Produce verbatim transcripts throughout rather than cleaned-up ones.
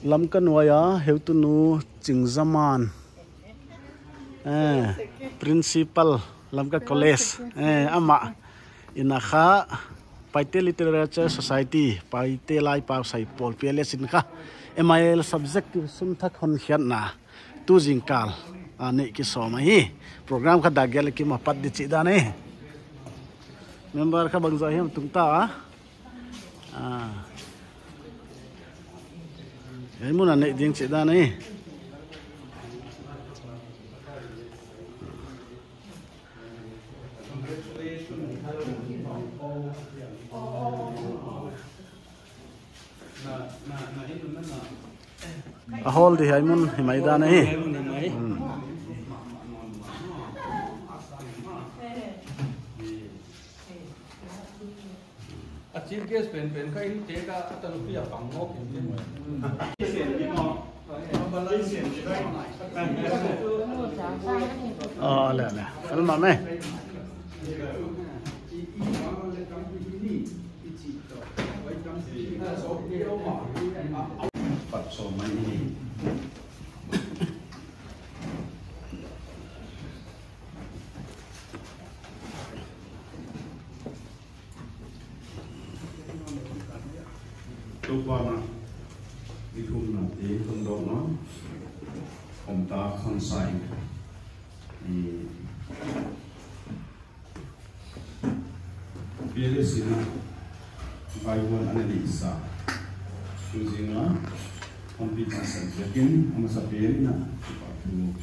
Lamka nuai a, heutunu Chingzaman. Eh, Principal Lamka College. Eh, amah. Ina kha Paite Literature Society, Paite Laipau Sai Pawl, P L S in kha M I L subject sum thak hon khiatna tu zingkal a neih kisawm ahi. Program kha dak gial kim a pat di chih dan e. Member kha bangzah hiam tungta a. Ah. Hiai mun a neih ding chih dan e. A hall di hiai mun hi mai dan ahi. Hmm. A chief guest pen pen ka in te ka a tanupi a pang ngawk in te. Ah, le, le. Fel mah me. Pat so mai ni. Toupa na, i thumna te thum dawk na, om ta khon sai. I P L S in a, vai wan ana di sa. Tu zing a, om pi ta san ziakin, ama sa pi na, pa tu.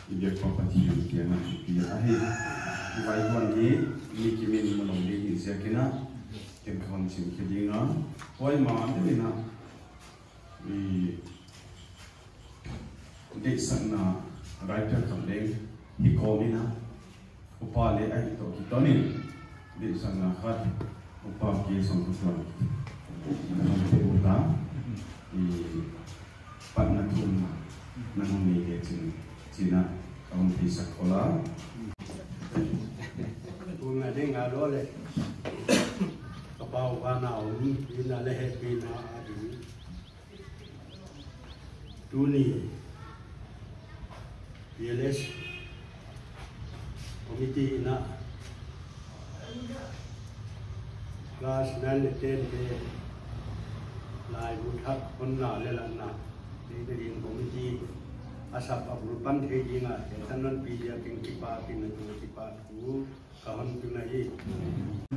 I biak pa Pathian kiang a thupi ahi. I vai wan hi, mi kimin mun om ding hi ziakin a, ken ka hon chim khe ding a. Huai mah deuh in a, i deihsakna writer khat leng hi kawm in a, upa leh ahih toh kiton in, deihsakna khat, upa K. Songkhatuan. Ka hon pe ut a, i patna thumna, na hon nei leh chin, chih na, ka hon pia sak khol a. Tuna ding a lo le, ka pau ka na om, ina le hehpihna a ding. Tuni P L S committee in a class nine leh ten te laibu thak honna leh lanna, te te ding committee a sap a bul pan thei ding a, te tan non pi dia king kipak in a tu kipak thu. Ka hon tun ahi.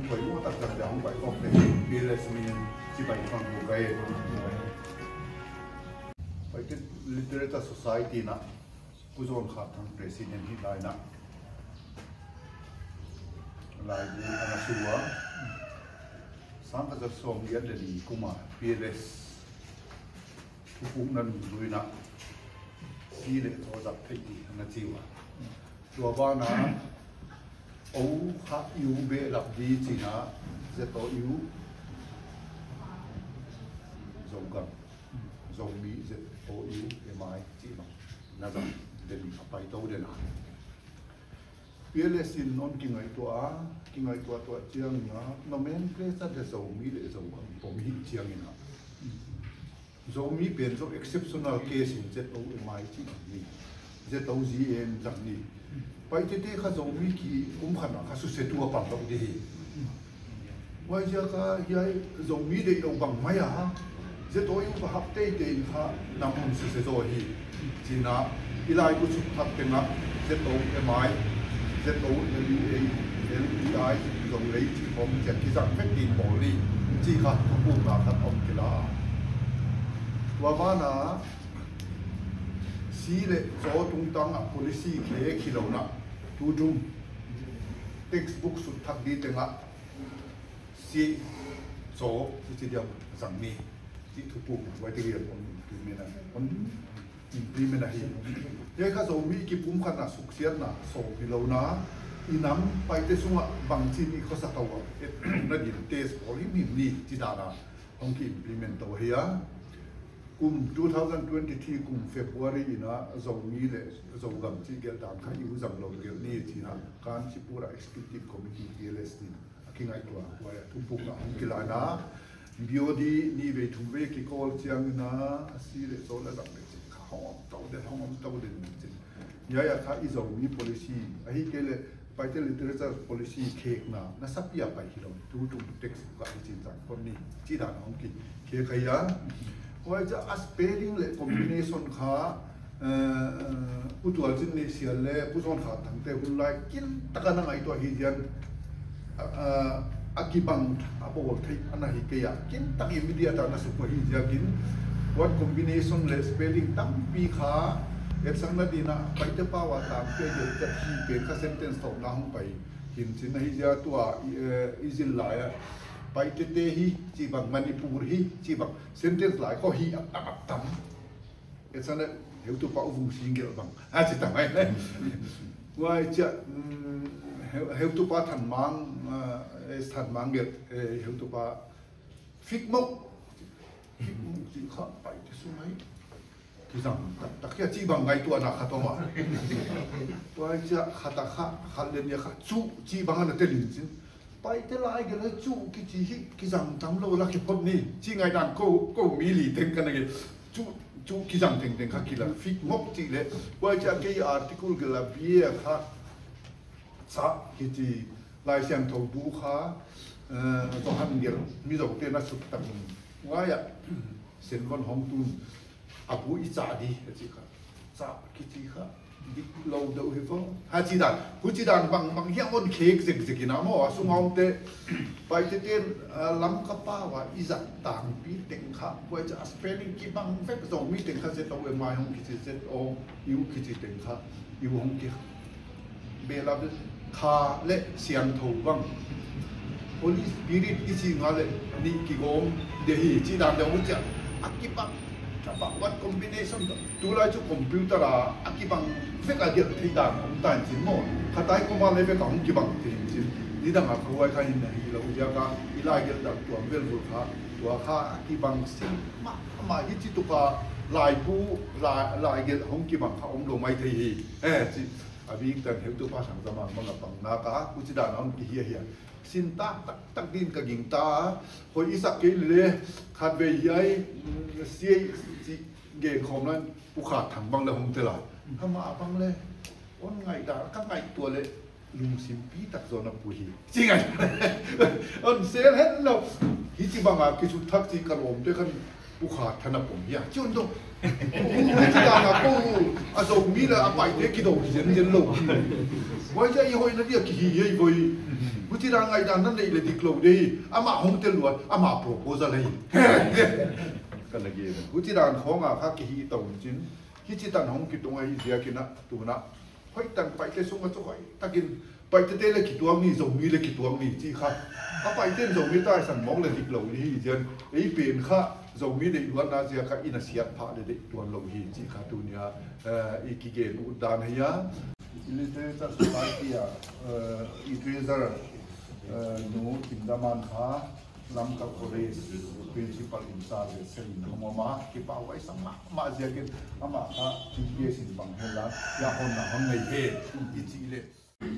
Poimoh taktak dia hong pai kawm te, P L S min chibai khong bu kai. Paite Literature Society na, Pu Zon Khat Thang President hi lai na. Laibu ana sua. Sangkhat za sawmgiat leh li kum a P L S thupukna nunglui na. Si leh thaw zak thei di ana chi ua. Tua ban a, O kha U behlap di chih na, Z O U, Zogam, Zomi Z O U M I chih bang, na zang den a pai tou den a. P L S in non kingaihtuah a, kingaihtuah tuah chiang a, nomenclature leh Zomi leh Zogam pom hi chiang in a. Zomi pen zaw exceptional case in Z O M I chih ni. Z O G M zang ni. Paite te kha Zomi kipumkhatna kha suse tua pang lou di hi. Huaiziak a hiai Zomi deih lou bang mai a, Z O U va hap teitei in kha nam hon suse zaw hi. Chih na, i laibu suk thak teng a, Z O M I, Z O L E A, L E I, Zolei chih khong chiat kizang vek din bawl ni, chih kha thupukna khat om kila. Tua ban a, si leh chaw tungtang a policy khe khilou na, tutung textbook suk thak di teng a, si, chaw, si diam zang ni, chih thupuk, huai te gial om implement a, om implement ahi. Hiai kha Zomi kipumkhatna suksiatna, sawm pi lou na, i nam Paite sung a bangchin i khosa tou a, et na din test bawl himhim ni, chih dan a, hong ki implement tou ahi a. Kum two thousand twenty-three kum February in a Zomi leh Zogam chih gelh dan kha i uh zang lou gelh ni chih na, Kanchanpur a Executive Committee P L S in a kingaihtuah, huai a thupukna hong kila na. B O D nih vei thum vei kikawl chiangin a, a si leh zawl a zang leh chin kha hong om tou den, hong om tou den chin. Hiai a kha i Zomi policy, ahihkeileh Paite literature policy khekna, na sapia pai hilou, tutung text ka hi chin zang kon ni, chi dan hong kikhek ahi a. Huai chia a spelling leh combination kha, eh, eh, Pu Tualchin Neihsial leh Pu Zawn Kha Thangte hun lai kin taka na ngaihtuah hi ziakin, a, a, a kibang a bawl theih ana hi kei a, kin tak i media ta na suk hi ziakin, word combination leh spelling tampi kha, etsakna dingin a Paite pau a tangpi a gelh chiat hi pen kha sentence thawkna hong pai hi'n chin ahi ziak tua, i, eh, i zil lai a. Paite te hi, chi bang Manipur hi, chi bang sentence lai khong hi a tam a tam. Etsakna heutupa U Vung Sing gelh bang. A chi ta mai. Huai chia, mm, heu, heutupa Thanmang, ah, eh, Thanmang gelh, eh, heutupa Fik Mok. Fik Mok chi kha Paite sung ai. Kizang taktak hia chi bang ngaihtuahna khat om a. Huai chia khat a kha, khat leh nih a kha chu chi bang ana tel in chin. Paite lai gelh chu kichi hi kizang tam lou la kiphot ni. Chi ngaihdan kou, kou mi li teng ka na gelh. Chu, chu kizang tengteng kha kila Fik Mok chi leh. Huai chia kei article gelh a bia kha cha kichi Laisiangthou bu kha, eh, Johan gelh, Mizo te'n a suk tak in. Huai a, Senvon hong tun, a bu i chah di, a chi kha. Chah kichi kha, dik lou deuh hi vo. Ha chi dan, huchi dan bang, bang hiang hon khek zekzek in a maw, a sung a omte, Paite te'n, eh, Lamka pau a i zat tangpi teng kha, huai chia spelling kibang vek Zomi teng kha Z O M I hong kichi Z O U kichi teng kha, U hong ki Bela bel kha leh siangthou bang. Holy Spirit i chi nga leh nih kigawm di hi chi dan deuh chia. A kibang, kha bang word combination tu lai chu computer a, a kibang vek a gelh theih dan om ta in chin maw. Kha tai comma leh vek a hong kibang thei in chin. Nidang a kha huai kha hi na hilou ziak a, i lai gelh dan tuam vel vul kha, tua kha a kibang sim mahmah hi chi tuk a lai pu, lai, lai gelh hong kibang kha omlou maithei hi. Eh, chi. A bik tan heutupa Thangzamang bang a pang na ka, huchi dan a hon kihi a hia. Sin tak taktak dingin ka gingta, hoih i sak kei leh, khatvei hiai, mm, C I C gen khawm lan, Pu Kha Thang bang leh hong tel a. Amah bang leh, hon ngaihdan, ka ngaihtuah leh, lungsim pi tak zaw na pu hi. Chi ngai. Hon sel het lou. Hichi bang a kisut thak chi ka lawmte khan Pu Kha Thang a pom hia. Chi un dong. Huchi dan a kou a Zomi leh a Paite kidou zenzen lou. Huai chia i hoihna dia kihi hi voi. Huchi dan ngaihdan na neih leh dik lou di. Amah hong tel lua, amah proposal hi. Ka na gen. Huchi dan khong a kha kihi tou chin. Hichi tan hong kitung ahi ziakin a, tuna. Hoih tan Paite sung a chu hoih takin Paite te leh kituak ni, Zomi leh kituak ni, chi kha. A Paite'n Zomi taisan mawk leh dik lou hi ziakin, ei pen kha, Zomi deihluatna ziak kha i na siat phah leh deih tuan lou hi, chi kha tuni a, eh, i kigen ut dan hi a. Literature Society a, eh, i treasurer, eh, Nu Kim Daman kha, Lamka College Principal in charge se in hong om a, kipahhuai sa mahmah ziakin amah kha T P S in bang hen la, hiai hon na hon nei hi, i chih leh.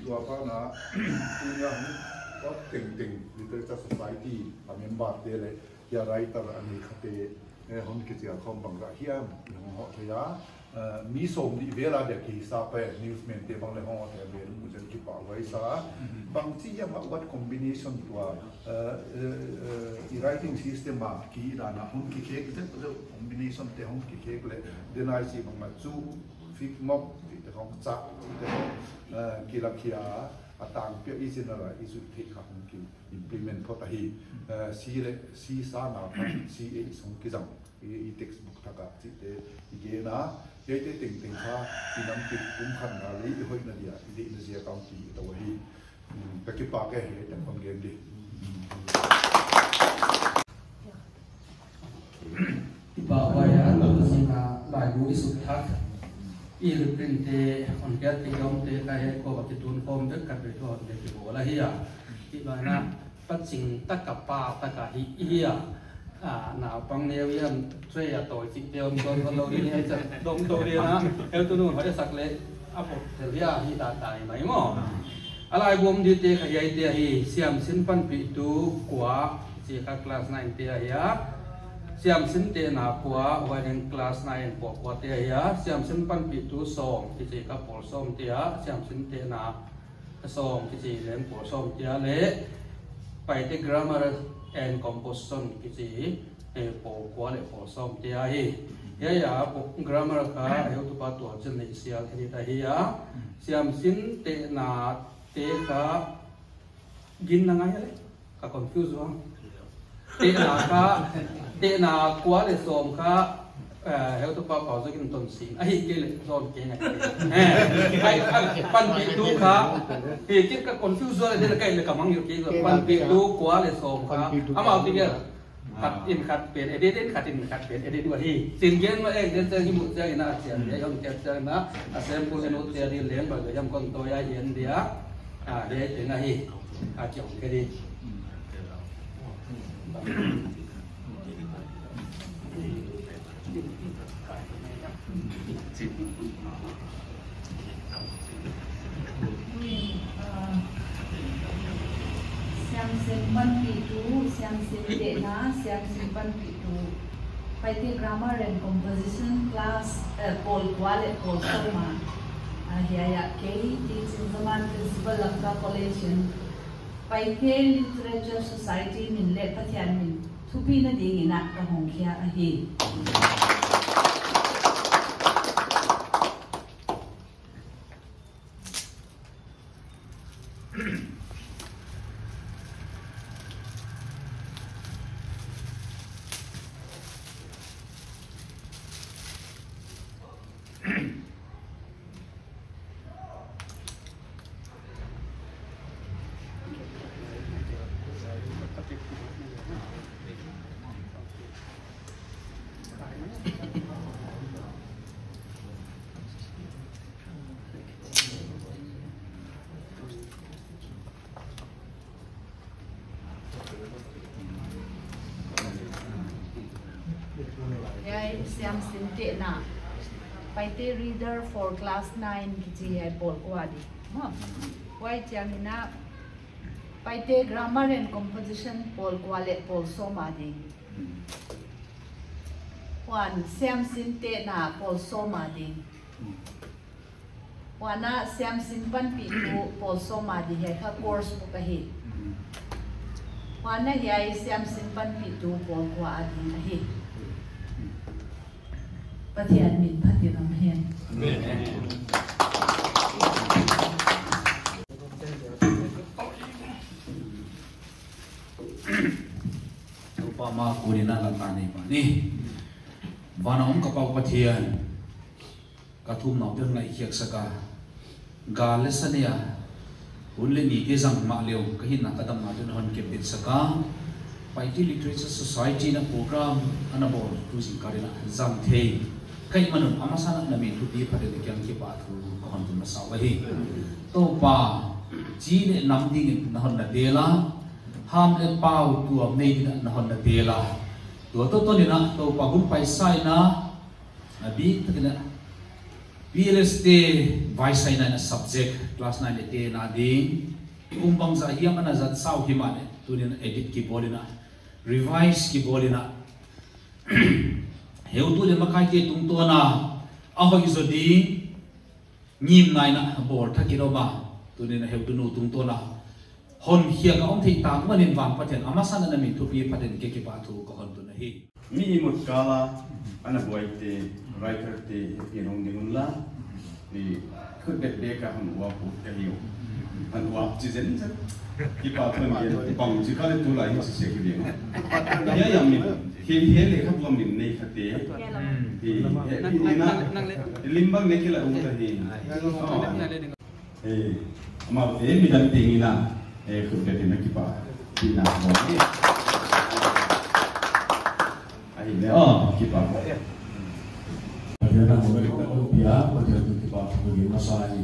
Tua pana, tuni a hong, tua tengteng Literature Society a member te leh, hiai writer a nei khate, eh, hon kichial khawm bang ra hiam, i hong hoh thei a, Eh, mi sawmnih vel a dia kihisap e, newsman te bang leh hong hoh thei a, mi lungmuang kipahhuai sa. Mhm. Bangchi hiam a word combination tua, eh, eh, eh, i writing system a kihihdan a hong kikhek zel zel, combination te hong kikhek leh, denai si bang a chu, fik mok, chih te hong chah, chih te hong, eh, kilakhia, a tangpi a i general a i zuih theih kha hong ki implement phot ahi. Eh, C leh, C sang a kha, C A sung kizang. I, i textbook thak a chihte i gen a, hiaite tengteng kha i nampi pumkhatna leh i hoihna dia i deihna ziak a hong kihi tou ahi. Hmm, ka kipak e, hiai teng kon gen di. Kipahhuai a, tun sing a laibu i sut thak. I reprint te, hon kiat te, dom te, ka hiai ko ba kitun khawm dek ka be tu hon dek kibawl ahi a. Kipahhuai a, Paching taka pa taka hi, hi a, a, naupang neu hiam, tray a tawi chih te om tawn tawn lou ding, hiai chan dong tou ding a, heutu nu hoih sak leh, a pawt tel hia hi ta ta hi mai maw. A laibu om di te kha hiaite hi, Siamsin Panpihtu kua, Kichi kha class nine te ahi a. Siamsin tehna kua, huai leng class nine pawl kua te ahi a. Siamsin panpihtu sawm, kichi kha pawl sawm te a. Siamsin tehna sawm kichi leng pawl sawm te a leh Paite Grammar and Composition kichi, eh, pawl kua leh pawl sawm te ahi. Hiai a, pawl grammar kha heutupa Tualchinneih Sial edit ahi a. Siamsin tehna te kha ginna ngai leh ka confuse ua. Tehna kha, tehna kua leh sawm kha, eh, heutupa Pauzokim Tonsing ahi kei leh zon kei ngai. Eh, ai, ai, panpihtu kha, eh, kei ka confuse ua leh, kei leh ka mang ua kei. Panpihtu kua leh sawm kha, amau ti kha, khat in khat pen edit in, khat in khat pen edit ua hi. Sin gen ma ek den chang hi mu chang in a chian, ya yong chian chang na, a sample en u te di leng ba yam kon to ya yen dia. Ah, de te na hi. A chiang ke di. Siamsin panpihtu, siamsin tehna, siamsin panpihtu. Paite Grammar and Composition class, eh, pawl kua leh pawl sawm a. Ah, hiai ah kei, teaching zaman principal Lamka College in Paite Literature Society min leh Pathian min thupina dingin a ka hong khia ahi. Hiai siamsin tehna. Paite Reader for Class nine kichi hiai pawl kua di. Maw. Huai chiangin a Paite Grammar and Composition pawl kua leh pawl sawm a ding. Huan siamsin tehna pawl sawm a ding. Huan a siamsin panpihtu pawl sawm a di, hiai kha course book ahi. Huan a hiai siamsin panpihtu pawl kua a ding ahi. Pathian min phatin om hen. Amen. Toupa ma kunin a lam ta nei pa ni. Van a om ka Pa Pathian. Ka thumna uh ngaihkhiak sak a, gal leh sa nei a, hun leh nite zang mah leh ka hinna ka damna uh na hon kepbit sak a, Paite Literature Society in a program ana bawl tu zingkal in a zang thei ka hih man un a masa in a na min thupi phatin na kiang kipahthu ka hon tun masa uh ahi. Toupa, chi leh nam dingin na hon na del a, ham leh pau tuam nei dingin na hon na del a, tua toh tuni in a Toupa hun paisa in a, a bik takin a P L S te vaisaina in a subject class nine te na ding, kum bangzah hiam ana zat sau himahleh tuni in a edit kibawl in a, revise kibawl in a, heutu leh makaite tungtawn a a hoih zaw ding ngimna in a bawl thak in om a, tuni in a heutunu tungtawn a hon khiak a om thei tak manin Van Pathian a masa in a na min thupi phatin ke kipahthu ka hon tun ahi. Mi imut kal a ana buaite, writer te, hehpihna hong ding unla, ni khut bek bek a hon uap ut ka hi uh. Hon uap chi zenzen. Kipahthu hon gen, bangchi kha leh tulai hi chi sek ding. Hiai a min, hiai, hiai leh kha buang min nei kha te. Hi, hehpihna, lim bang ne kila ut ahi. Oh. Eh, amaute midang teng in a, eh, khut bek in a kipahthu na bawl. Ahihleh, oh, kipahthu. Pathian a hong bek ta ko pia, Pathian tu kipahthu bek in masa hi.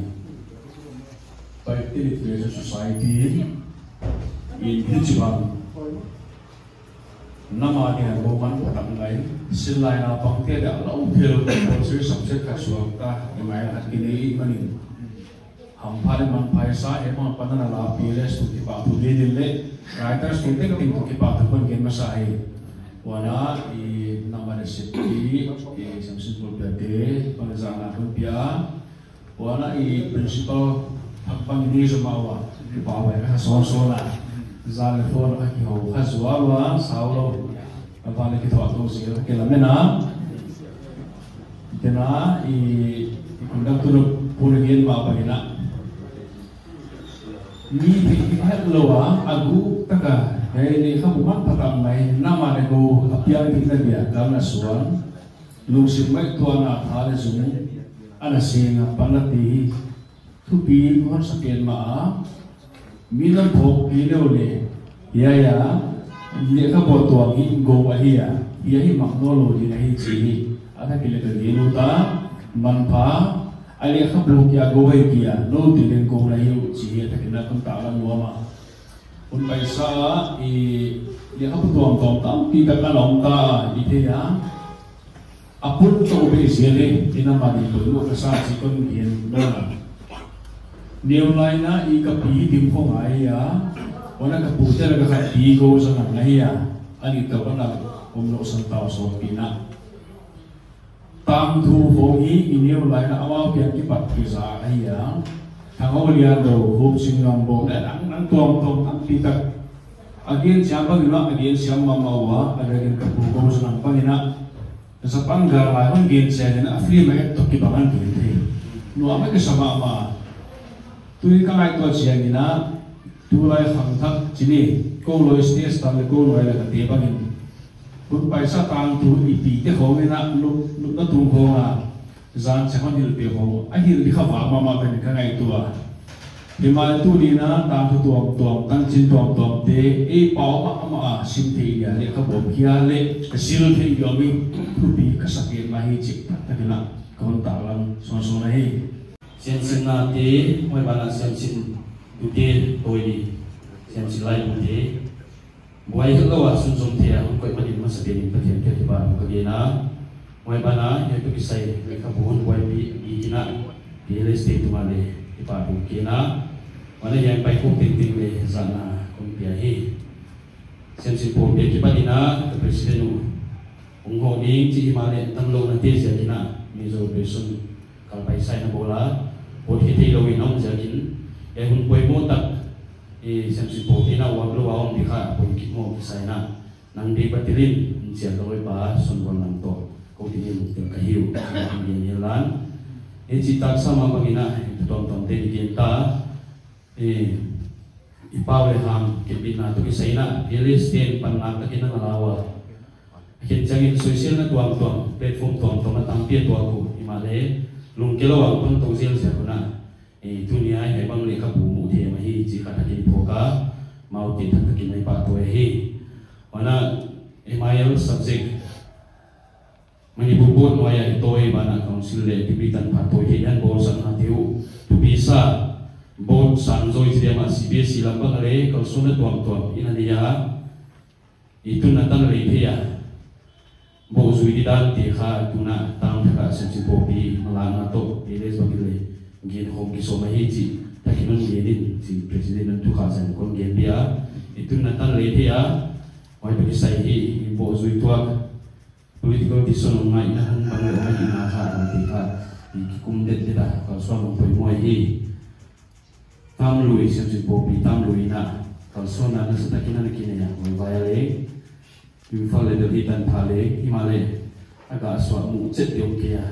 Paite Literature Society in hichibang nam a ding a roman phatak ngai, sinlai naupangte dia lau phel compulsory subject khat suak ta, i mai khat kinei manin. Hampha leh manpha sa, e ma pan na la P L S tu kipahthu di din leh, writers tu tengteng tu kipahthu kon gen masa hi. Huan a, i number six i, i Samson Paul Piate, pan zan na kon pia. Huan a i principal thak pan ni zoma ua, kipahthu ka son son a. Zan leh phone ka kihou kha zual ua, sau lou. Ka van leh kithuah tou zel, ka kilamen a. Tena i, i conductor pun gen ma pa ina. Mi thei thei het lou a, a gu taka, hei lehkhabu manpha tak mai, na ma leh gou, a piang thei na dia, kam na suan. Lungsim ngaihtuahna tha leh zung, ana seng a pan na ti. Thupi hon sa pen ma a, mi lam phawk pi leu leh, hiai a, lehkhabu tuam hi gou ahi a, hiai hi mak nawnlou ding ahi chi hi, a thak leh ka gen ut a, manpha, a lehkhabu kia gou ahi kia, nou ti leng gou na hi uh chi hi, a thak in a kon taklang nuam a. Hun paisa i, lehkhabu tuamtuam tampi tak ana om ta, i thei a. A pun toh beh zel e, ina mani poimoh ka sa chi kon gen nawn a. Neu lai in a i ka pi hi dim khong ahi a, huan a ka pu te lak a khat pi gou zang a ahi a, a ni toh ana om lou san tau sawm pi na. Tangthu khong hi i neu lai in a amau kiang kipat kiza ahi a. Thangau Lianlou, Hupsinngam, Bawm leh dangdang tuamtuam tampi tak. A gen siam bang in a, a gen siam mahmah ua, a gen ka pu gou zang bang in a. Japan gal lai hon gen chiangin a film a et toh kibang a gen thei. Nuam a kisa mahmah. Tuni ka ngaihtuah chiangin a, tulai khangthak chini, kou loi stage tan leh kou loi lak a te bangin. Hun paisa tangthu i pi te khong in a, lup, lupna tung khong a, zan chiang hon hilh te khong, a hilh di kha vak mahmah pen ka ngaihtuah. Himahleh tuni in a tangthu tuamtuam, tanchin tuamtuam te, ei pau mahmah a sim thei dia leh ka bawm khia leh, ka sil thei dia mi, thupi ka sa pen ma hi chih, tak tak in a, ka hon taklang, son son ahi. Siamsinna te, huai ban a siamsin dute, toi di, siamsin lai dute. Buai het lou a sunzom thei a hon koih manin masa pen in Pathian kiang kipahthu ka gen a. Huai ban a, hiai toh kisai, lehkhabu hon buaipih, i kin a, P L S te tungah leh, kipahthu ka gen a. Huan a hiai pai khong tengteng leh, zan a, kon pia hi. Siamsin Paul Piate kipat in a, ka president uh, ungho ning chi himahleh, tam lou na te ziak in a, mi zo pe sun, kal paisa in a bawl a, pawt hi theilou in a om ziakin, e hun poimoh tak, e, siamsin pawt in a uap lou a om di kha, pawt kimoh kisai in a, nang di pa tilin, in chiang ka loi pa, sun bon nang toh, kou ti ni mun tel ka hi uh, in gen hi lan. E chi tak sa mah bang in a, e tuamtuam te di gen ta, e, i pau leh hang, kipina toh kisai in a, P L S ten pan ngak tak in a la ua. Khen chiangin social na tuamtuam, platform tuamtuam a tampi a tuak uh, himahleh, lungke lou a pan tou zel ziak un a. E, tuni a hiai bang lehkhabu muh theih mah hi, chi kha thak in phawk a, mau te thak thak in a i pahtawi hi. Huan a, M I L subject, Manipur board nuai a i tawi ban a council leh degree tanpha tawi hi an bawlsak na te uh. Thupi sa, board sang zaw i chi diam a C B S E lam bang a leh, kalsuanna tuamtuam, in a nei a. I tunna tan lei thei a. Bawhzui di dan te kha tuna tang thak a siamsin pawlpi malakna toh P L S bang in leh gen khawm kisawm ahi chih thak in hon gen in chi president hon thu kha zan kon gen dia. I tunna tan lei thei a. Huai toh kisai hi i bawhzui tuak political decision hong ngaihna hon bang leh hon ngaihna kha a te kha i kikum det det a kalsuan hong poimoh hi. Tam lui, siamsin pawlpi tam lui in a, kalsuanna nasa tak in a na kinei a, huai vai a leh, Imphal leh Delhi tanpha leh, himahleh, a gah suah muh chet deuh kei a.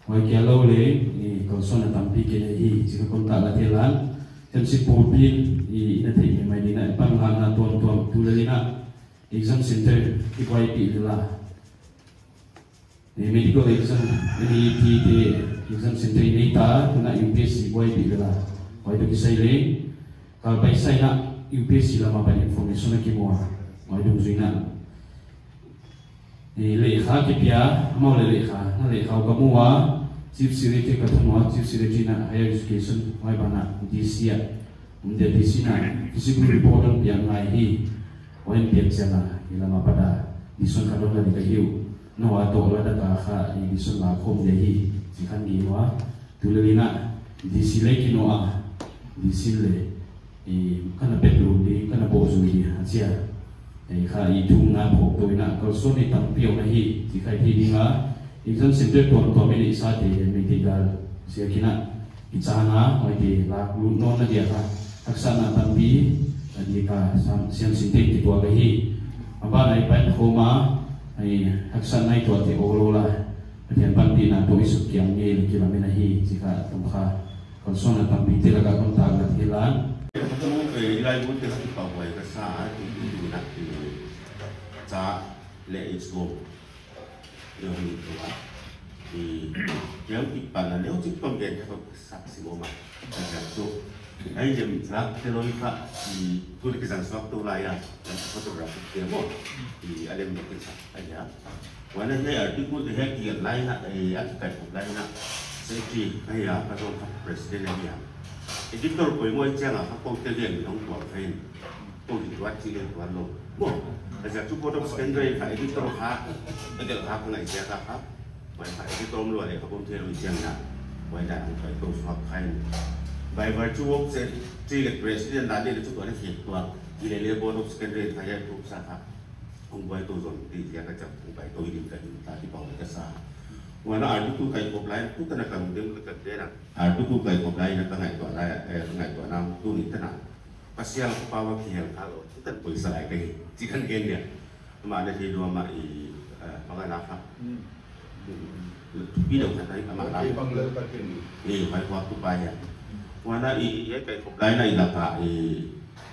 Huai kia lou leh, i kalsuanna tampi kinei hi, chi kha kon taklang thei lan, siamsin pawlpi in, i, i na theih maimai ding a, i panlakna tuamtuam tu lel in a, exam center, i buaipih lel a. Medical exam, N E T te exam center i nei ta, tuna U P S C buaipih lel a. Huai toh kisai leh, kal paisa in a U P S C lam a pan information a kimu a. Huai dungzui in a. Lehkha kipia, amau leh lehkha, na lehkha uh ka mu a, Chief Secretary ka thum ua, Chief Secretary in a Higher Education, huai ban a D C a. Om dia D C in a, physical report hon piak ngai hi. Huai hon piak chiang a, i lam a pat a, decision khat hon la di ka hi uh. Nou a toh la data kha, i decision la khawm dia hi, chi khan gen ua. Tu lel in a, D C le kinoh a, D C le, i, kana pet lut di, kana bawh zui di, a chi a. I, kha i thumna phawk tou in a, kalsuan i tampi om ahi, chi kha i thei ding a, exam center tuamtuam in i sate, Meitei gal, ziak in a, i chang a, huaite lak lut nawn na dia kha, haksatna tampi, a di kha, sam, siam sin te kituak ahi. A ban ah i pai khawm a, i, haksatna i tuahte awl awl a, Pathian panpihna toh i suk kiam ngei leh kilamen ahi, chi kha, tum kha. Kalsuanna tampi te lak a kon tak lak hi lan. Ka mu, eh, i laibu te kha kipahhuai ka sa a, tu, tu, tu, na, tu, cha le it's go. Yo, ni tu a. I, yo, i pa na leo, chi pam gen ka sa si mo ma. Ka sa tu. Ai, jem, lak te loi kha, i, tu le ki sang suak tu lai a. Photograph te mo. I, a lem te sa. Ai ya. Huan a hiai article te hiai kigelh lai in a, eh, a kikaikhop lai in a, secretary ka hi a, ka zong kha president ahi a. Editor poimoh chiang a kha koute gen min hong tuak kha in. Kou hi tuat chi leng tuat lou. Maw, a ziak chu code of scandal kha editor kha, edel kha ka ngai ziak a kha. Huai kha editor om lua leh kha bom thei lou chiang in a. Huai dan hong tuak tou suak kha in. By virtue of secretary le president dan leh chu tuat leh khek tuak. Hi leh leh code of scandal kha hiai tuak sa kha. Hong buai tou zong di ziak a chak hong buai tou ding ka hi ta kipahhuai ka sa. Huan a article kaikhop lai, tu tan a ka mu ding ka te na. Article kaikhop lai na ka ngaihtuah lai, eh, ka ngaihtuahna tuni tan a. Pasial pau a kihel kha lou, tu tan poisa lai ka hi. Chi kan gen dia. Amah na thei dua mah i, eh, bang a na kha. Hmm. Thupi deuh khat ahi amah na. Bang lel ka ken. Eh, mai huak tu pa ya. Huan a i, i, kaikhop lai na i lak a i,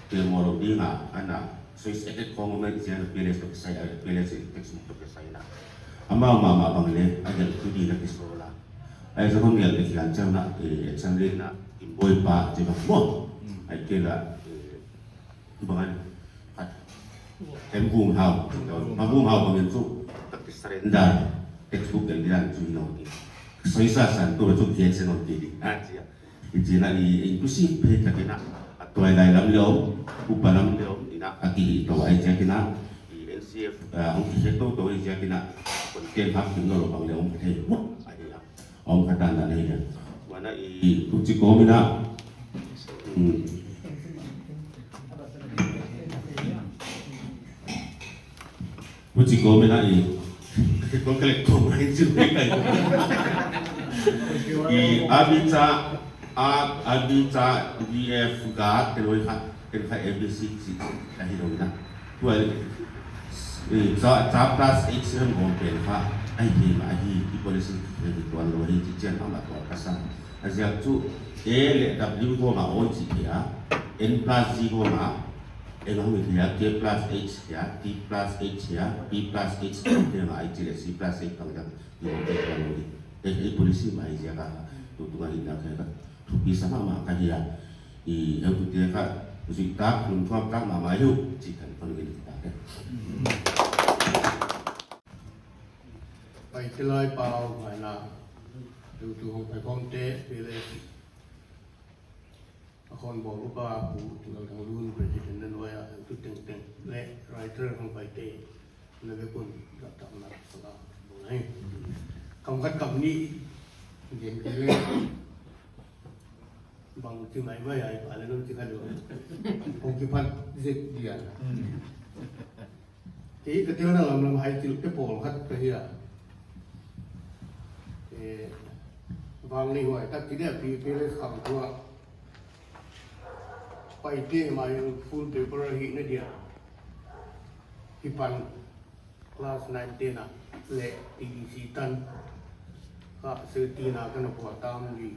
te mo lou ding a, ana. So it's added khong mai ziak a P L S toh kisai, P L S textbook toh kisai na. Amau mahmah bang leh, a gelh tu di na kisawl a. Ai sa kon gelh leh kian chang na, eh, exam leh na, Kimboipa, chi bang mo. Hmm. Ai ke la, eh, bang an, at, em kung hau, ma kung hau bang en su, tak ki surrender, textbook gelh di dan su no di. So isa san tu su kian se no di di. Ah, chi a. I chi na i inclusive phei tak in a, a tuailai lam leh om, upa lam leh om, in a, a ki hi tou ai ziak in a, i N C F, ah, hong ki se tou tou ai ziak in a, kon ken hak kim no lou bang leh om ka thei, mo, ai a, om ka tan dan ai a. Huan a i, tu chi ko mi na, hmm. Huchi ko mi na i. Ko kale ko mai chu kai. I abi cha, a, abi cha, D F ga, te loi kha, te kha A B C chi, ka hi lou na. Tua, eh, cha, cha plus H ram gom pen kha, ai hi ma hi, i policy hi tuan lou hi, chi chian ma ma tuan ka sa. A ziak chu A leh W gom a on chi hi a, N plus G gom a, Eng hong mi thei a, K plus H hia, T plus H hia, P plus H hia, te ngai chi leh C plus H bang dang, i om te ka lo di. Te, te policy mai ziak a, tu tu ngai na ka ka. Thupi sa mahmah ka hi a. I, heu tu te ka, zui tak, lungtuak tak mahmah hi uh, chi kan kon gen ta ke. Pai te lai pau mai na, tu tu hong pai kong te, P L S. A kon bawl upa Pu Lalthanglun president na nuai a tu tengteng leh writer hong pai te na vek un ka tak na sala bawl ai. Kam khat kam nih gen kei leh bang chi mai mai ai pa leh nong chi kha lou. Kong kipat zek dia. Kei ka telna lamlam hai thil te pawl khat ka hi a. Eh, vanglihuai tak chi dia P P L S khang tua. Paite mai full paper hi na dia. Hi pan class nine ten a leh T D C tan. Ka se ti na ka na kua tam li.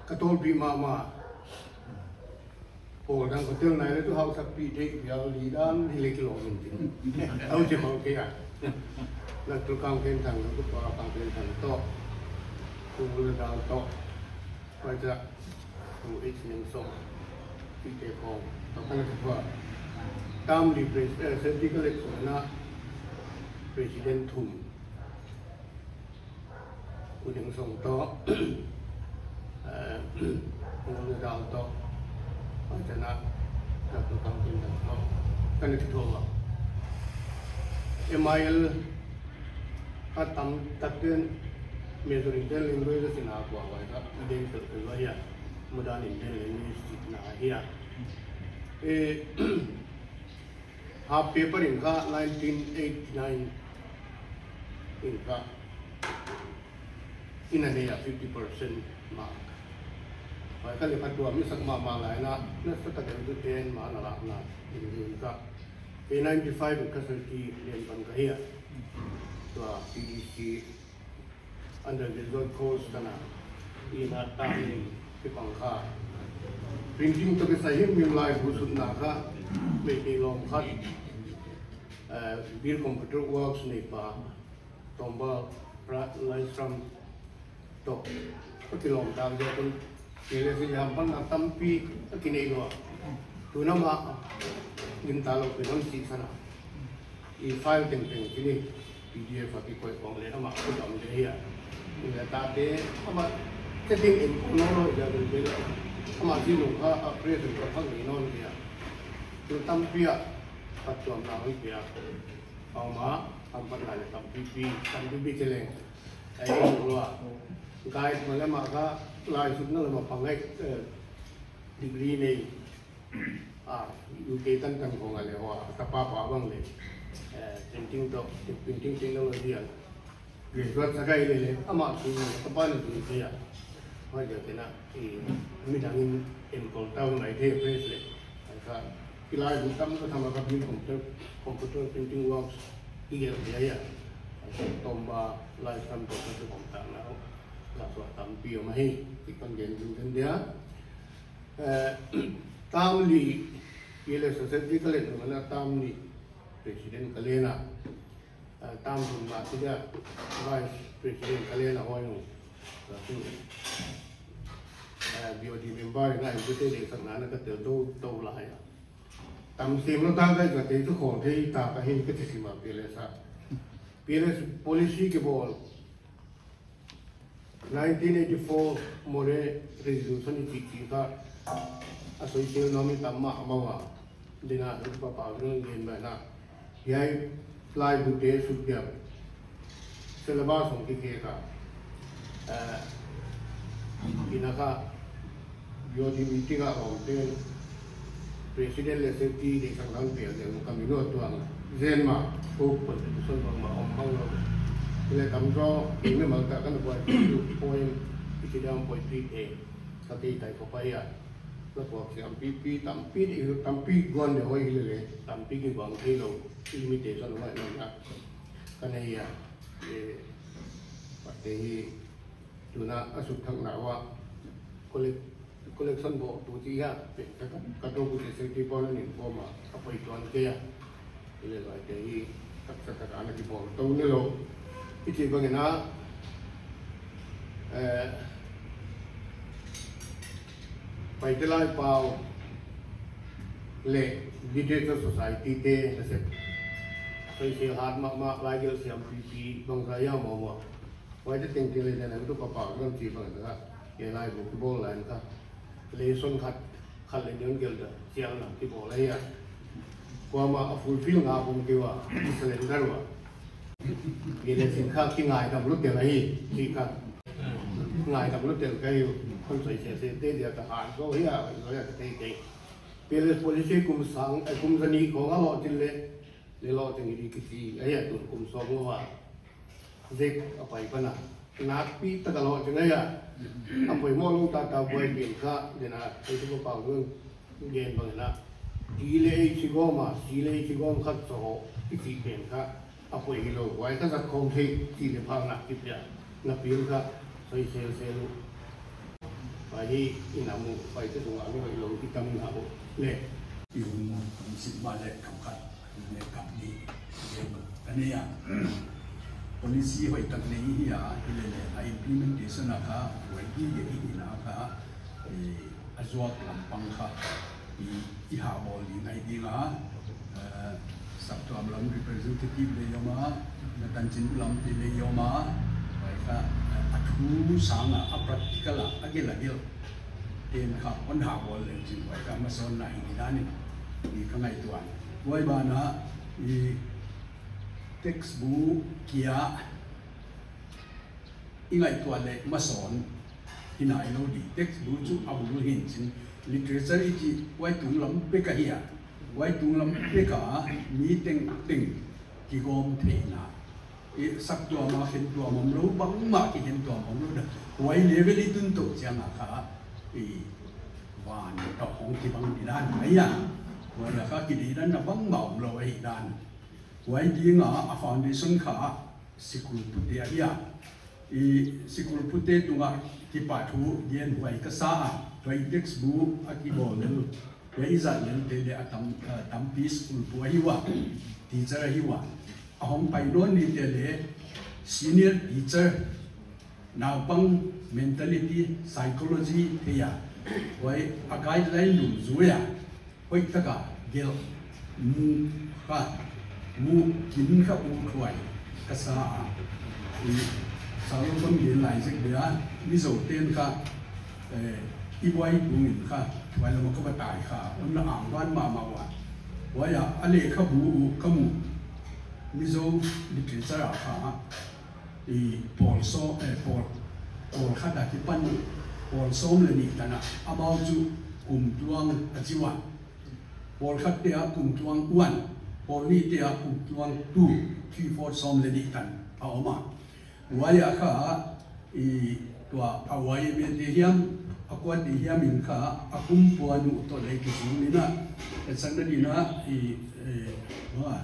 Ka tawlpih mahmah. Pawl dang ka tel nai leh tu hausakpih theih pial li dan hi leh kilawm in tin. Au che khol kei a. Na tu kang ken thang, tu pa kang ken thang toh. Tu le dal toh. Pai ta. Tu H Neng Song. Pi te khong. Toh ka na tu pa. Tam li pres-, eh, safety ka leh khong na. President thum. U Ding Song toh, eh, U Nung Dal toh, Paitana, Doctor Kam Tin Dal toh, ka na kithuah a. M I L kha tam tak ten, Meitei ten ling roi ka sina kua vai ka, Mudan in den le ni sit na hia. E, half paper in kha nineteen eighty-nine in kha in a nei a fifty percent mark. Huai kha le pha tuam i sak mahmah lai na, na sa ta den tu ten ma na la na in in kha. K ninety-five in kha sa ki len pan kha hia. Tua P D C undergraduate course kana i na ta ni ki pang kha. Printing toh kisai himhim lai bu sut na kha, Meitei lawm khat, eh, Bir Computer Works neipa, Tomba Pra-, Laishram toh, ka kilawm tak ziak un, P L S i ham pan na tampi a kinei lua. Tuna mah, gim ta lou pen ham si sana. I file tengteng kini P D F a kikoih kong le amah khut om le hia. I le ta te amah setting in kuno lo ya dun te lo. Amah si lo kha a present ka phang ni non hia. Tu tampi a phat tuam na hon pia. Amah, ampat lai le tampi pi, tampi pi chele. Ai lo a. Guide ma le mah kha lai sut na le mah pangai, eh, degree nei. A, U K tan tan khong a le hoa, tapa pa bang le, eh, printing toh, printing technology a. Graduate sa ka hi le le, amah tu, tapa na tu te a. Huai dia kena, i, midang in enkol ta mai te press le. Ai kha, kilai bu tam ka tham a ka Bir Computer, Computer Printing Works, i gel dia ya. Ai kha Tomba Laishram toh ka tu kong ta na. Ka suah tampi om ahi, ki kan gen dun den dia. Eh, tam li, P L S a set di ka let nung a tam li, President ka len a. Eh, tam thum na ti dia, Vice President ka len a hoi nung. Ka tu, eh, B O D member na, i tu te le sak na na ka tel tou, tou lai a. Tam sim lo ta ka, ka te tu khong thei ta ka hin ka ti sim a P L S a. P L S policy kibawl. Nineteen eighty-four Moreh Resolution i chih chih kha a soisel nuam i tam mahmah ua. Dena pa pa rung gen ba na. Hiai lai bu te sut dia. Syllabus hong ki ke ka. Eh, ina kha B O D meeting a om pen President le safety de sang lang pe le ka mi no tuang zen ma ko contribution bang ma om bang lo. Le tam zo ke me mal ta kan buai tu point i ti dam point pi te ka te tai ko pa ya. La ko ki am pi pi tam pi di tam pi gon de hoi le le tam pi ki bang ke lo limitation wa na na. Ka nei ya. E pa te hi Tuna a sut thak na ua collect-, collection bawh tu chi a, pe-, ka, ka, ka to ku te safety pawl in form a, a poi tuan kei a. I le lai te hi, tak sa tak ana ki bawl tou ni lo. I chih bang in a, eh, Paite Lai Pau le Literature Society te na sep. Soisel hat mahmah lai gel siam pi pi bang ka ya mo mo. Huai te tengteng le na tu ka pau nang chi bang ta. Ke lai bu ki bawl lai ka. Lesson khat, khat le nion gel da. Siang na ki bawl lai ya. Kuamah a fulfill nga bom ke ua. Surrender ua. Ke le sin kha ki ngaidam lou tel ahi. Ki kha. Ngaidam lou tel ka hi. Kon soi se se te dia ta han ko hi a, ko ya te te. P L S policy kum sang, eh, kum zani ko nga lo tin le. Le lo tin i di ki chi. Ai a tun kum sawm lo a. Zek a pai pana. Nakpi taka lo ching ai a. A poimoh lou tata buai pen kha, dena, ei tu ko pau nun, gen bang na. Ti le ei chi gom a, si le ei chi gom khat so, i chi pen kha. A poi hi lou, buai kha zat khawm thei, ti le phang nak ki pia. Na pen kha, soi sel sel u. Pai hi, i na mu, pai te tunga mi hoih lou, i tam na u. Le. I hun, hun sit ma le, kam khat. Nek kap ni, ka nei a. Policy hoih tak nei hi a, hi le le, a implementation a kha, huai ki ge hi na kha, eh, a zuak lampang kha, i, i ha bawl ding ahi ding a, eh, saptuam lam representative le i om a, na tanchin lam te le i om a, huai kha, eh, a thu sang a, a practical a, a gel a gel. Ten kha hon ha bawl leng chin huai kha masawn na hi dan in, i ka ngaihtuah. Huai ban ah i textbook kia i ngaihtuah leh masawn. Nai lou di, textbook chu a bul hi'n chin, literature i chih huai tunglam pek ahi a, huai tunglam pek a mi tengteng kigawm theihna, i sak tuam a khen tuam omlou, bangmah kikhen tuam omlou dan, huai level i tun toh chiang a kha, i van toh hong kibang di dan ahi a, huai a kha kideidanna bangmah omlou ahi dan. Huai ding a, a foundation kha sikul pute ahi a. I sikul pute tung a kipahthu gen huai ka sa a. Huai textbook a kibawl lel, huai i zat lel te leh a tam, a tampi sikul pu ahi ua, teacher ahi ua. A hong pai nawn ni te leh senior teacher, naupang mentality, psychology thei a, huai a guideline dungzui a, hoihtak a gelh, muh kha, muh kin kha uthuai ka sa a. I, Salomon gen lai zek dia, Mizo ten kha, eh, i buai tungin kha, huai lam a ka va tai kha, hon na angvan mahmah ua. Huai a, a lehkhabu uh ka muh, Mizo literature a kha, i pawl sawm, eh, pawl, pawl khat a kipan, pawl sawm leh nih tan a, amau chu kum tluang a chi ua. Pawl khat te a kum tluang one, pawl nih te a kum tluang two, three, four sawm leh nih tan a om a. Huai a kha, i tua a huai mete hiam, a kuate hiam in kha, a kum puan uh toh leh kizui in a, e sakna din a, i, eh, hua,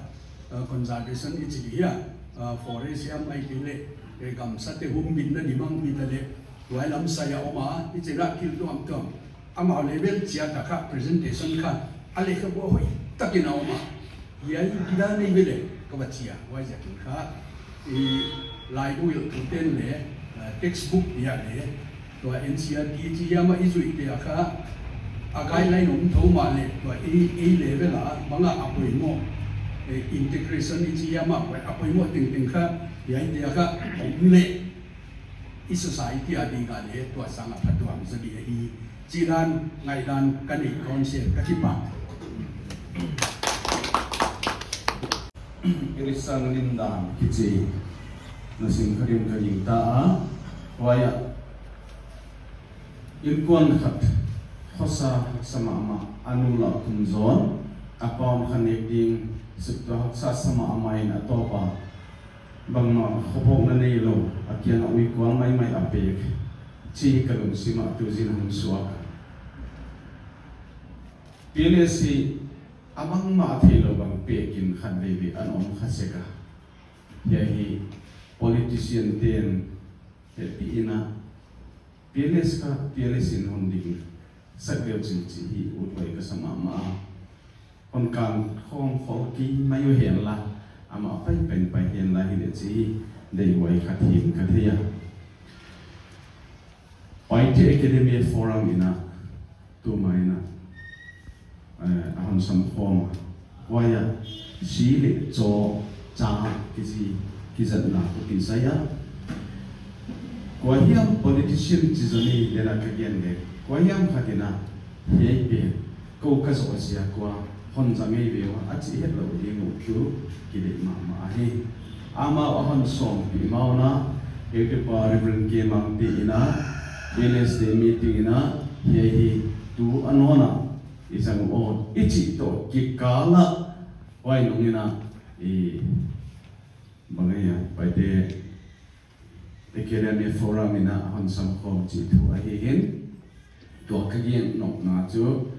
a, conservation i chi di hia, a, forest hiam ahihkeileh, e, gamsate humbitna di mang hi ta leh, huai lam sai a om a, i chih a thil tuamtuam. Amau level chiat a kha presentation kha, a lehkhabu hoihtak in a om a. Hiai hi dan nei ve leh, ka va chi a, huaiziakin kha, i laibu i thuten leh, a, textbook hia leh, tua N C E R T i chi hiam a i zuih te a kha, a guideline om thou mahleh, tua A, A level a, bang a a poimoh, eh, integration i chi hiam a, huai a poimoh tengteng kha, hiai te a kha, om leh, i society a ding a leh, tua sang a phatuam zaw di ahi, chih dan, ngaihdan, ka nei kon se, ka kipak. Irisang Lindan kichi, na sim kha dim ka gingta a, huai a, innkuan khat, khosa haksa mahmah, a nu lah kum zawn, a pa hon kha nek ding, suk tua haksa sa mahmah in a tawp a, bangmah khophawkna neilou, a kiang a ui kual maimai a pek, chih ka lungsim ah tu zing hong suak. P L S hi a bangmah theilou bang pekin khat veve a om kha sek a. Hiai hi politician ten hehpih in a, P L S kha, P L S in hon ding sak leh chin chih hi uthuai ka sa mahmah a. Hon kan khawm khol kei mai uh hen la, amah pai pen pai hen la hileh chih hi deihhuai khat hi'n ka thei a. Paite Academy Forum in a, tuma in a, eh, a hon sam khawm a. Huai a, si leh chaw, cha, kichi, kizatna, kizatna kisai a. Kua hiam politician chi zaw ni, den a ka gen leh. Kua hiam khat in a, hiai pen, kou ka zoh ziak ua, hon za ngei ve ua, a chih hetlou ding uh chu, kideih mahmah ahi. Amau a hon sawmpih maun a, heutupa Reverend K Mangte in a, P L S te meeting in a, hiai hi tu a nawn a, i zang uh aw, i chih toh kikal a, huai nung in a, i, bang ahia, Paite Academy Forum in a hon sam khawm chih thu ahi hi'n, tua ka gen nopna chu,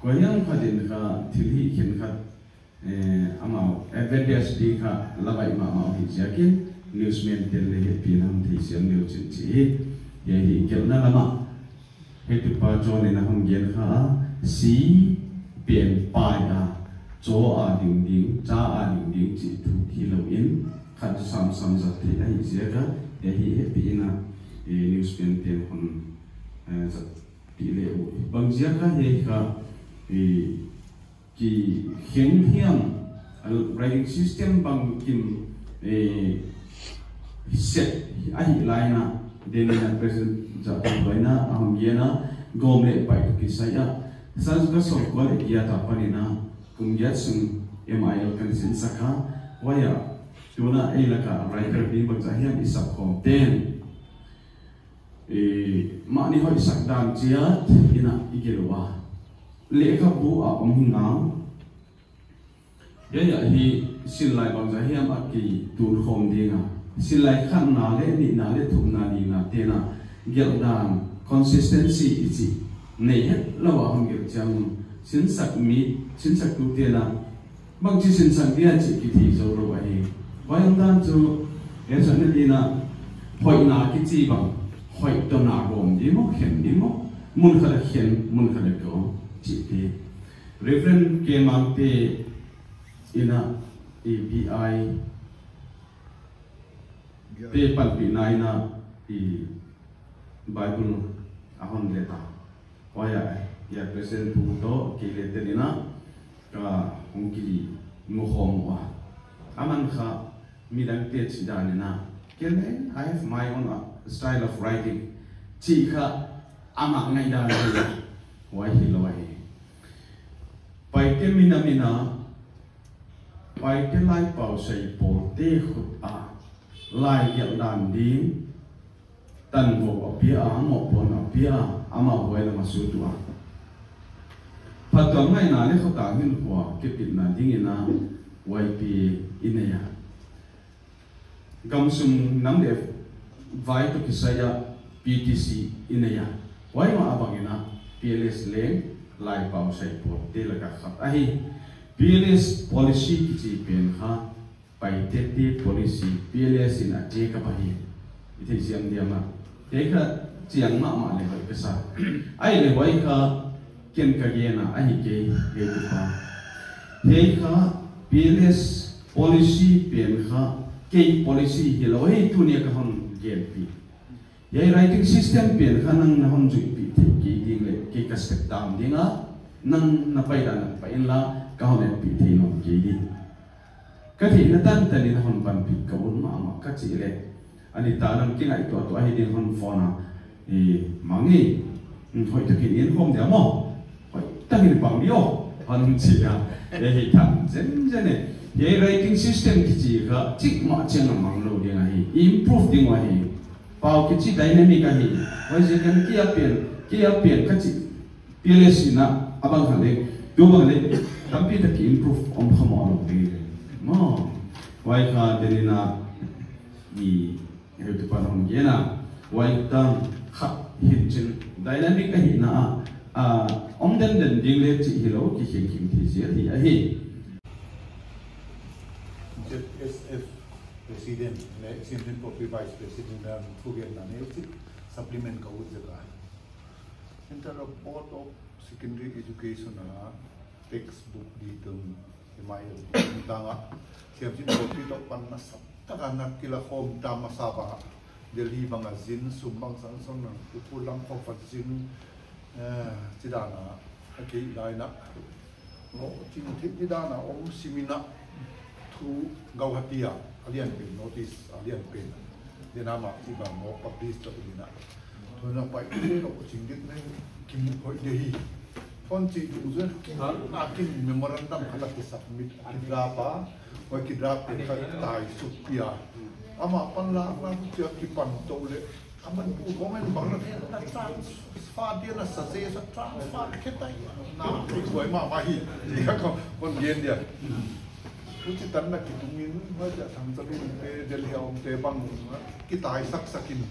kua hiam khat in kha thil hih khenkhat, eh, amau advantage di kha la baih mahmah hi ziakin, newsman ten leh hehpihna hon thei siam leh chin chih hi, hiai hi gelhna lam ah, heutupa John in a hon gen kha a, si pen pai a, chaw a ding ding, cha a ding ding chih thu hilou in, khat samsam zat theih ahi ziak a, hiai hi hehpih in a, eh, newsman ten hon, eh, zat pih leh uh. Bang ziak a hiai kha, eh, kikheng hiam, a writing system bangkim, eh, set ahih lai in a, den in a president zah tung lai in a, a hon gen a, gawm leh pai toh kisai a. San ka sawmkua leh giat a pan in a, kum giat sung M I L kan sinsak a, huai a, tuna ei lak a writer mi bangzah hiam i sap khawm ten. Eh, mahni hoihsak dan chiat in a i gelh ua. Lehkhabu a om hi ngal. Hiai ah hi sinlai bangzah hiam a kitun khawm ding a. Sinlai khatna leh nihna leh thumna lina te'n a gelh dan consistency i chih nei hetlou a hon gelh chiang un. Sinsak mi, sinsaktu te'n a bangchi sinsak dia chih kithei zou lou ahi. Huai omdan chu, eh, sawtna dingin a hoihna kichi bang, hoih toh na gawm di maw, khen di maw, mun khat a khen, mun khat a gawm, chih te. Reverend K Mangte in a, i B I te panpihna in a, i Bible a hon let a. Huai ah, i a President pu toh, kei leh te'n a, ka hong kimu khawm ua. Aman kha, midangte chih dan in a. Ken leng, I have my own, uh, style of writing. Chih kha, amah ngaihdan hi a. Huai hilou ahi. Paite minam in a, Paite laipau saipawlte khut a, lai gelh dan ding, tanvou a pia a, mohpuakna a pia a, amah huai lam a sut ua. Phattuam ngaihna leh khotang hinkhua kepitna dingin a, Y P A i nei a. Gamsung nam leh vai toh kisai a P T C i nei a. Huai mah bangin a P L S leng laipau saipawlte laka khat ahi. P L S policy kichi pen kha Paitete policy, P L S in a take up ahi. I theisiam diam a. Hiai kha chiang mahmah leh hoih ka sa. Ahihleh huai kha ken ka gen a, ahi kei, heutupa. Hiai kha P L S policy pen kha kei policy hilou hi tuni a ka hon genpih. Hiai writing system pen kha nang na hon zuihpih theih kei ding leh, kei ka step down ding a, nang na pai dan a pai inla, ka hon etpih thei nawn kei ding. Ka theihna tantan in hon panpih ka ut mahmah ka chih leh. Ani ta nang kingaihtuah tuah hi ding hon phone a. Eh, Mangi, hmm, hoihtakin en khawm dia maw. Hoihtakin pang di aw. Hon chi a. Eh, hi tan zenzen e. Hiai writing system kichi kha chik mah chiang a manglou ding ahi. Improve ding uh ahi. Pau kichi dynamic ahi. Huaiziakin kia pen, kia pen ka chih. P L S in a, a bang kha leh, tu bang leh, tampi tak ki improve om kha mawk lou ding. Maw, huai kha te'n a, i, heutupa'n hon gen a, huai tan kha hinchin dynamic ahihna a, a, om denden ding leh chih hilou, kikheng kheng thei ziak hi ahi. Z S F President, leh Siamsin Pawlpi Vice President, dan thugenna neu chik supplement ka ut zek a. Central Board of Secondary Education a textbook di tung M I L di tung tang a. Siamsin Pawlpi toh pan nasataka na kila khawm ta masa bang a. Delhi bang a zin, sum bang sang sang na, tu pu lam khawm fat zin, eh, chih dan a, a kei lai na. Lohching theih di dan a om simin a thu Guwahati a, a lian pen, North East a lian pen. Denmark chih bang maw publish tou in a. Thu na pai te lohching dik na kimu hoih di hi. Phone chih dungzui a kin memorandum khat a ki submit, ki draft a, huai ki draft pen kha tai suk pia. Amah pan lak lak chia kipan tou leh. Aman pu comment bang na, na transfer dia na sa se sa transfer khe tai. Na pu koi ma ma hi. Dia ko kon gen dia. Huchi tan na kitungin, ma ja thang sa bin te Delhi a om te bang na. Ki tai sak sakin.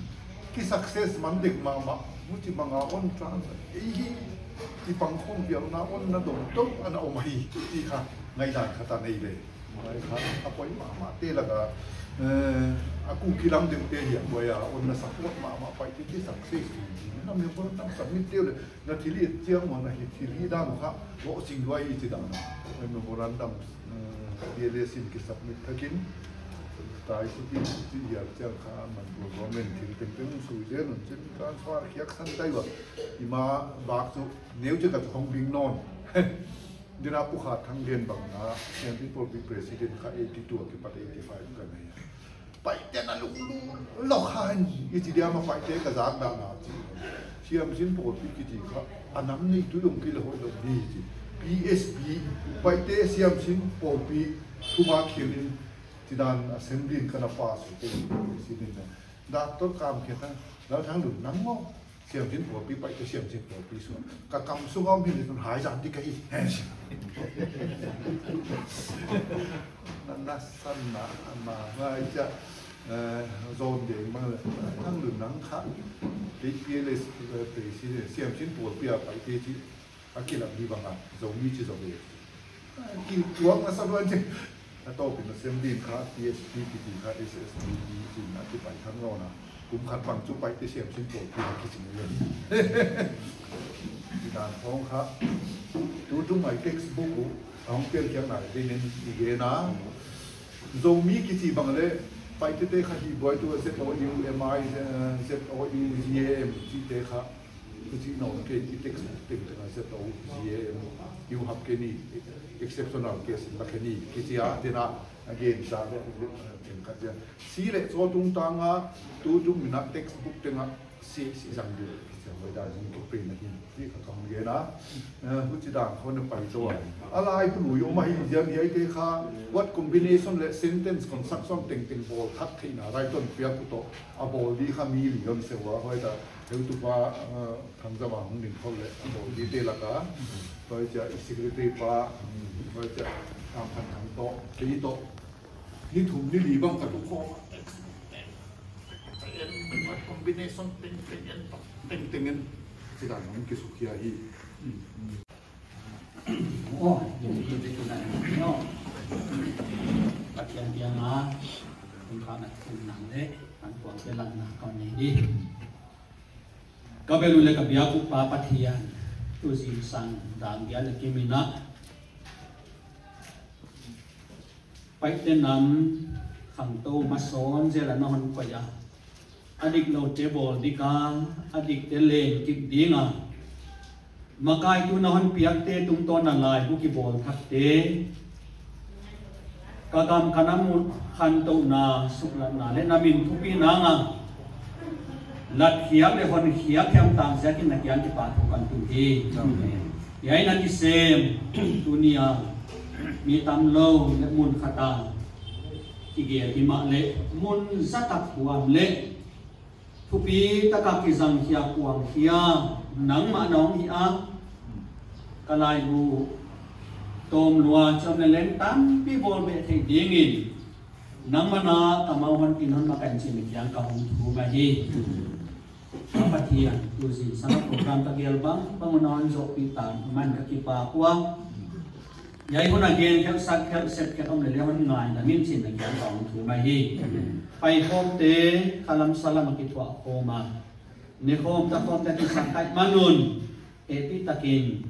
Ki success man dek mahmah. Huchi bang a on transfer. Ei hi. Ki pang khawm piang na on na dong tou ana om hi. Ti kha. Ngaihdan khat a nei ve. Huai kha, a poi mahmah te laka, eh, a Kuki lam deuh te hi a, huai a, on na support mahmah Paite ki success. Na memorandum submit te leh, na thil et chiang ua na hi thil hi dan kha, lohching lua hi chih dan. Huai memorandum, eh, P L S in ki submit thakin, tai su tin, chih hial chiang kha, Manipur government thil tengteng sui zen un chin transfer khiak san tai ua. Ima bak chu, neu che ka chu hong bing nawn. Dina Pu Khat Thang Lian bang na, Siamsin Pawlpi President kha eighty two a kipat eighty five ka nei a. Paite na lunglut lou kha hi, i chi dia ma Paite ka zak dan a chi. Siamsin Pawlpi kichi kha, a nam neitu dong ki leh hoihlou di chi. P S P, Paite Siamsin Pawlpi, thumang khial in, chih dan assembly in ka na pass ua, President na. Doctor kam khe ta, Lalthanglun nang maw. Siamsin pawlpi, Paite siamsin pawlpi sung. Ka kam sung om hi ni tun hai zan di ka hi. Na, na san na, na, na, chia, eh, zon de mang le. Lalthanglun nang kha. K P L S, eh, president, siamsin pawlpi a Paite chi. A kilak di bang a, Zomi chi Zomi. Ki tuak na sa luan chi. A tawpin a sem din kha, T S P kichi kha, S S P P chi na kipai thang lo na. Kum khat bang chu Paite siamsin pawlpi a kichi ni. Chi dan khong kha. Tutung mai textbook uh, a hong pian kiang nai, din in i gen a. Zomi kichi bang le, Paite te kha hi buai tu Z O U M I, eh, Z O U Z A M chi te kha. Huchi no, ke i textbook tengteng a Z O U Z A M, U Hub ke ni, exceptional case in la ke ni, kichi a, tena, again, sa le, teng khat zia. Si le, so tungtang a, tutung min a textbook teng a, si, si zang di, kichi a, hoih dan zong ke pen na hi, ti kha kong gen a, eh, huchi dan khong na pai to a. A lai hun ui om a hi zia, hi ai te kha, word combination le sentence construction tengteng bawl thak theihna, right on piak uh to, a bawl di kha mi li om se ua, hoih ta, Heutupa, eh, Thangzama hong ding khol le, a bawl di te lak a. Tua chia i secretary pa, tua chia Thangphan Thang toh, kei toh. Ni thum ni li bang ka tu khong. Combination teng teng en, teng teng en. Chi dan hong kisuk hia hi. Oh, jadi kita nak, no. Pathian biak a, kum kha na kum nang le, an kuang te lan na kau nei di. Ka bel uh le ka biak uh Pa Pathian, tu zingsang dang dia le kimin a. Paite nam khangtou masawn zel a na hon koih a. A dikloute bawl dik a, a dikte len kik ding a. Makai tu na hon piakte tungtawn a laibu kibawl thakte. Ka gam ka nam uh khantouhna, suklatna le na min thupi nang a. Latkhiak le honkhiak hiam tang ziakin na kiang kipahthu kan tun hi. Amen. Hiai na kisem, tuni a, mi tamlou le mun khat a. Kigel himahleh, mun zat a kuam le. Thupi taka kizang khia kuang khia, nangmah na hong hi a. Ka laibu, tawm lua, chom le leng tampi bawl beh theih dingin. Nangmah na, ka mau hon tin hon makan chin kiang ka hong thum ahi. Ka Pathian, tu zingsang program ka gel bang, bang na hon zohpih tan, man ka kipak ua. Hiai hun a gen khelh sak khelh sep khelh om le le hon ngaidam in chin na kiang ka hong thum ahi. Paikhawmte, khalam salam a kithuah khawm a. Nekhawm takhawm ta kisak khaih man un. Hehpihtakin,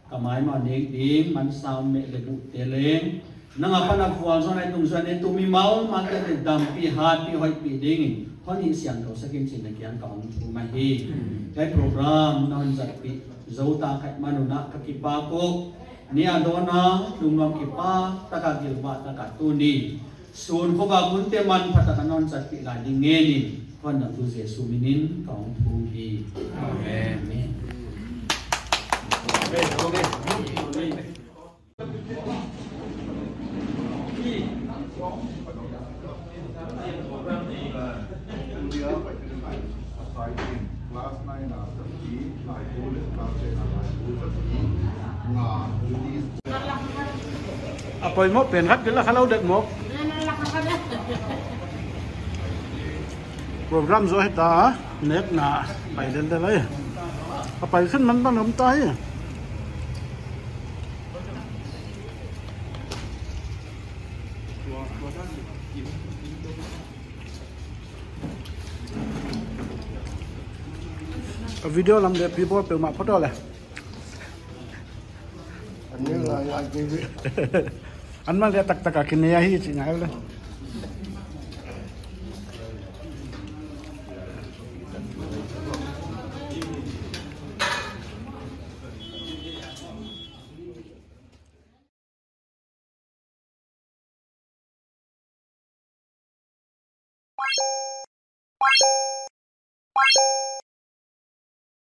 ka maimah nek ding, mansa om meh le buhte leng. Nang apan a khual zon ai tung zon e tu mimal mah te te dampi hatpi hoihpi dingin. Hon hihsiangthou sak in chin na kiang ka hong thum ahi. Hiai program na hon zatpih, zou ta khaih man un a ka kipak uh. Ni a dawn a, lungnuam kipak taka gilvah taka tuni. Sun khovak hunte manpha taka na hon zatpih lai ding ngen in, hon na tu Jesu min in ka hong thum hi. Amen. Amen. A poimoh pen khat kila kha lou det mawk. Program zo hita, net na pai del del ai. A pai khin man ban om ta hi. A video lam de people peuhmah photo le. An man le taktak a kinei ahi chih ngai le.